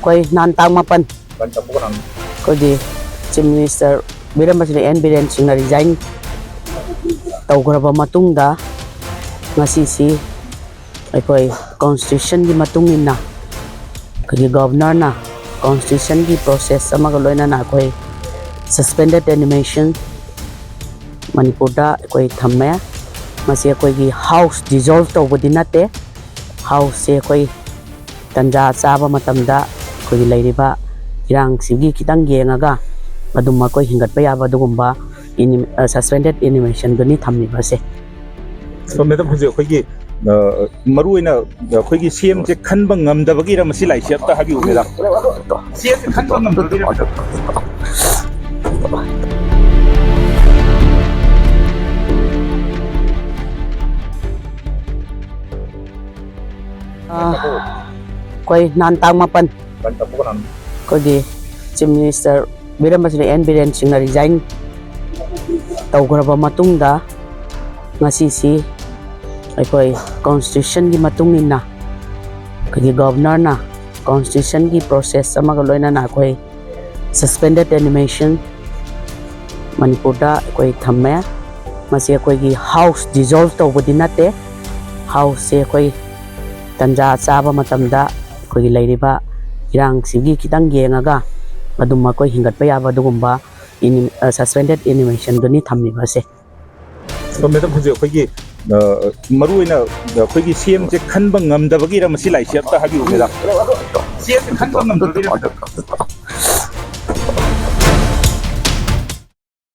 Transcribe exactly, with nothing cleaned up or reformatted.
ꯑꯩꯈꯣꯏ ꯅꯍꯥꯟ ꯇꯥꯡ ꯃꯥꯄꯟ ꯑꯩꯈꯣꯏꯒꯤ Chief Minister ꯕꯤꯔꯦꯟ ꯁꯤꯡꯅ resign ꯇꯧꯈ꯭ꯔꯕ ꯃꯇꯨꯡꯗ ꯉꯁꯤꯁꯤ ꯑꯩꯈꯣꯏ constitution ꯒꯤ ꯃꯇꯨꯡ ꯏꯟꯅ ꯑꯩꯈꯣꯏꯒꯤ Governor ꯅ constitution ꯒꯤ process ꯑꯃꯒ ꯂꯣꯏꯅꯅ ꯑꯩꯈꯣꯏ suspended animation ꯃꯅꯤꯄꯨꯔꯗ ꯑꯩꯈꯣꯏ ꯊꯝꯃꯦ꯫ ꯃꯁꯤ ꯑꯩꯈꯣꯏꯒꯤ House dissolve ꯇꯧꯕꯗꯤ ꯅꯠꯇꯦ꯫ House ꯁꯦ ꯑꯩꯈꯣꯏ ꯇꯟꯖꯥ ꯆꯥꯕ ꯃꯇꯝꯗ ꯑꯩꯈꯣꯏꯒꯤ ꯂꯩꯔꯤꯕ ꯏꯔꯥꯡꯁꯤꯒꯤ ꯈꯤꯇꯪ ꯌꯦꯡꯉꯒ ꯑꯗꯨꯝ ꯑꯩꯈꯣꯏ ꯍꯤꯡꯒꯠꯄ ꯌꯥꯕ ꯑꯗꯨꯒꯨꯝꯕ ꯑꯦꯅꯤ-, ꯑ, suspended animation ꯗꯨꯅꯤ ꯊꯝꯃꯤꯕꯁꯦ꯫ ꯑꯗꯣ madam, ꯍꯧꯖꯤꯛ ꯑꯩꯈꯣꯏꯒꯤ, ꯑ, ꯃꯔꯨꯑꯣꯏꯅ ꯑꯩꯈꯣꯏꯒꯤ C M ꯁꯦ ꯈꯟꯕ ꯉꯝꯗꯕꯒꯤꯔ ꯃꯁꯤ ꯂꯥꯛꯏꯁꯦ? ꯑꯝꯇ ꯍꯥꯏꯕꯤꯌꯨ madam꯫ C M ꯁꯦ ꯈꯟꯕ ꯉꯝꯗꯕꯒꯤꯔ madam? ꯑ, ꯑꯩꯈꯣꯏ ꯅꯍꯥꯟ ꯇꯥꯡ ꯃꯥꯄꯟ ꯑꯩꯈꯣꯏꯒꯤ Chief Minister ꯕꯤꯔꯦꯟ ꯁꯤꯡꯅ resign ꯇꯧꯈ꯭ꯔꯕ ꯃꯇꯨꯡꯗ ꯉꯁꯤꯁꯤ ꯑꯩꯈꯣꯏ constitution ꯒꯤ ꯃꯇꯨꯡ ꯏꯟꯅ ꯑꯩꯈꯣꯏꯒꯤ Governor ꯅ constitution ꯒꯤ process ꯑꯃꯒ ꯂꯣꯏꯅꯅ ꯑꯩꯈꯣꯏ suspended animation ꯃꯅꯤꯄꯨꯔꯗ ꯑꯩꯈꯣꯏ ꯊꯝꯃꯦ꯫ ꯃꯁꯤ ꯑꯩꯈꯣꯏꯒꯤ House dissolve ꯇꯧꯕꯗꯤ ꯅꯠꯇꯦ꯫ House ꯁꯦ ꯑꯩꯈꯣꯏ ꯇꯟꯖꯥ ꯆꯥꯕ ꯃꯇꯝꯗ ꯑꯩꯈꯣꯏꯒꯤ ꯂꯩꯔꯤꯕ ꯏꯔꯥꯡꯁꯤꯒꯤ ꯈꯤꯇꯪ ꯌꯦꯡꯉꯒ ꯑꯗꯨꯝ ꯑꯩꯈꯣꯏ ꯍꯤꯡꯒꯠꯄ ꯌꯥꯕ ꯑꯗꯨꯒꯨꯝꯕ ꯑꯦꯅꯤ-, ꯑ, suspended animation ꯗꯨꯅꯤ ꯊꯝꯃꯤꯕꯁꯦ꯫ ꯑꯗꯣ madam, ꯍꯧꯖꯤꯛ ꯑꯩꯈꯣꯏꯒꯤ, ꯑ, ꯃꯔꯨꯑꯣꯏꯅ ꯑꯩꯈꯣꯏꯒꯤ C M ꯁꯦ ꯈꯟꯕ ꯉꯝꯗꯕꯒꯤꯔ ꯃꯁꯤ ꯂꯥꯛꯏꯁꯦ? ꯑꯝꯇ ꯍꯥꯏꯕꯤꯌꯨ madam꯫ C M ꯁꯦ ꯈꯟꯕ ꯉꯝꯗꯕꯒꯤꯔ madam?